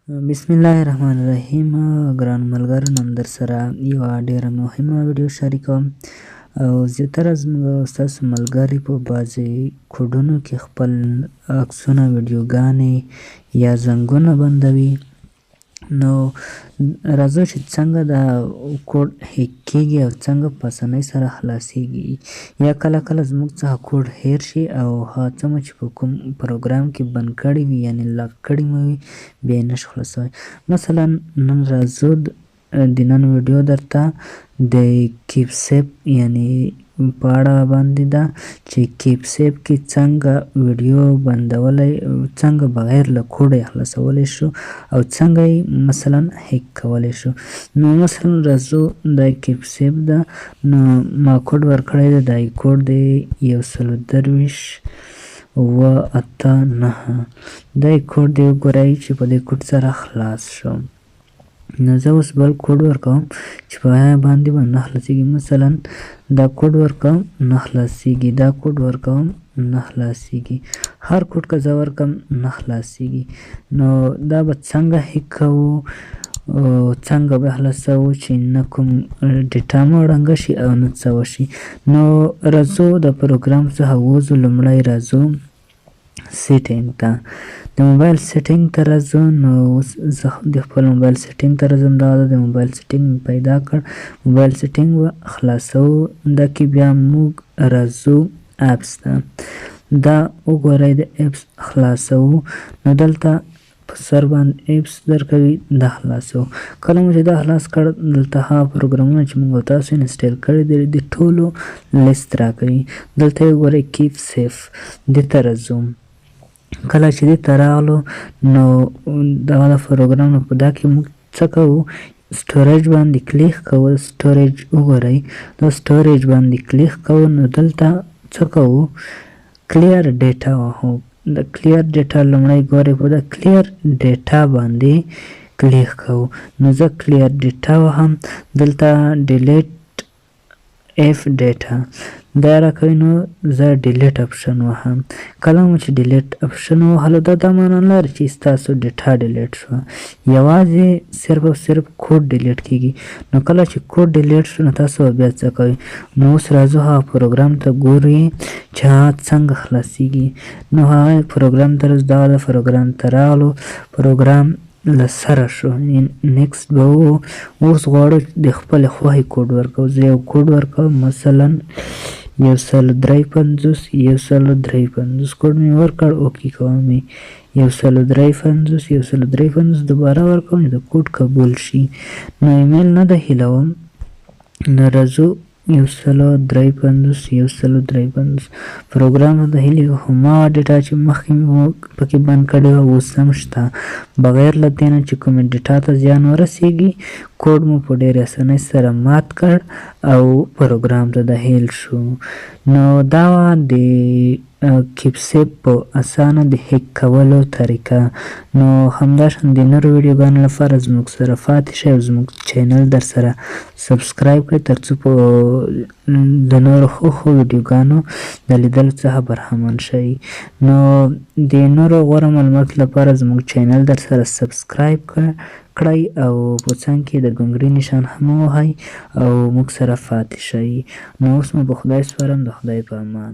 بسم الله الرحمن الرحیم. ګران ملګرو، نن درسره یوه ډیره مهمه ویډیو شریکوم. او زیاتره زموږ ستاسو ملګري په بعضې کوډونو کې خپل عکسونه، ویډیوګانې یا زنګونه بندوي. نو راځو چې څنګه دا کوډ هیک کیږي او څنګه په اسانۍ سره خلاصیږي، یا کله کله زموږ څخه کوډ هیر شي او هغه څه مو چې په کوم پروګرام کې بند کړي وي، یعنې لاک کړي مو وي، بیا یې نشو خلاصولی. مثلا نن راځو د نن ویډیو درته د کیپ سیف یعنی په اړه باندې ده چې کیپ سیف کې څنګه ویډیو بندولی، څنګه بغیر له کوډه یې خلاصولی شو او څنګه یې مثلا هیک کولی شو. نو مثلا راځو دا کیپ سیف ده، نو ما کوډ ورکړی دی، دا یې کوډ دی 123 789، دا یې کوډ دی. وګورئ چې په دې کوډ سره خلاص شو. نو زه اوس بل کوډ ورکوم چې په هغه باندې به نه خلاصېږي. مثلا دا کوډ ورکوم، نه خلاصېږي. دا کوډ ورکوم، نه خلاصېږي. هر کوډ که زه ورکوم، نه خلاصېږي. نو دا به څنګه هیک کوو، څنګه به خلاصوو چې نه کوم ډیټا مو ړنګه شي او نه څه وشي؟ نو راځو د پروګرام څخه وځو. لومړی راځو setting ته، د موبایل setting ته راځو. نو اوس زه د خپل موبایل setting ته راځم. دا د موبایل setting مې پیدا کړ. موبایل setting به خلاصوو. دا کې بیا موږ راځو apps ته. دا وګورئ، د apps خلاصوو. نو دلته په سر باندې apps درکوي، دا خلاصوو. کله مو چې دا خلاص کړ، دلته هغه پروګرامونه چې موږ تاسو install کړي دي، د ټولو لیست راکوي. دلته یې وګورئ، Keep Safe، دې ته راځو. کله چې دې ته راغلو، نو دغه د پروګرام په دا کې موږ څه کوو؟ storage باندې کلیک کوو. storage وګورئ، دا storage باندې کلیک کوو. نو دلته څه کوو؟ clear data وهو. د clear data لومړی ګورئ، په دا clear data باندې کلیک کوو. نو زه clear data وهم، دلته delete app data دا راکوي. نو زه delete option وهم. کله مو چې delete option وهلو، دا دا معنا نه لري چې ستاسو ډیټا delete شوه، یوازې صرف او صرف کوډ delete کیږي. نو کله چې کوډ delete شو، نو تاسو بیا څه کوئ؟ نو اوس راځو هغه پروګرام ته، ګورئ چې هغه څنګه خلاصیږي. نو هغه پروګرام ته راځو. دغه پروګرام ته راغلو، پروګرام له سره شو، next به وو. اوس غواړو د خپلې خوښې کوډ ورکوو. زه یو کوډ ورکوم، مثلا 153، 153. کوډ مې ورکړ، okay کوم مې. 153، 153 دوباره ورکوم چې د کوډ قبول شي. نو ایمیل نه داخلوم. نو راځو 153، 153. پروګرام ته داخلېږو. هماغه ډیټا چې مخکې مې پکې بند کړې وه، اوس هم شته. بغیر له دې نه چې کومې ډیټا ته زیان ورسیږي، کوډ مو په ډېرې اسانۍ سره مات کړ او پروګرام ته داخل شو. نو دا وه د کیپ سیف په اسانه د هیک کولو طریقه. نو همداشان د نورو ویډیوګانو لپاره زموږ سره پاتې شئ او زموږ چینل در سره subscribe کړئ، ترڅو په د نورو ښو ښو ویډیوګانو د لیدلو څخه برخمن شئ. نو د نورو غوره معلوماتو لپاره زموږ چینل در سره subscribe کړئ او په څنګ کې د ګنګړي نشان هم ووهئ او موږ سره پاتې شئ. نو اوس مو په خدای سپارم، د خدای په امان.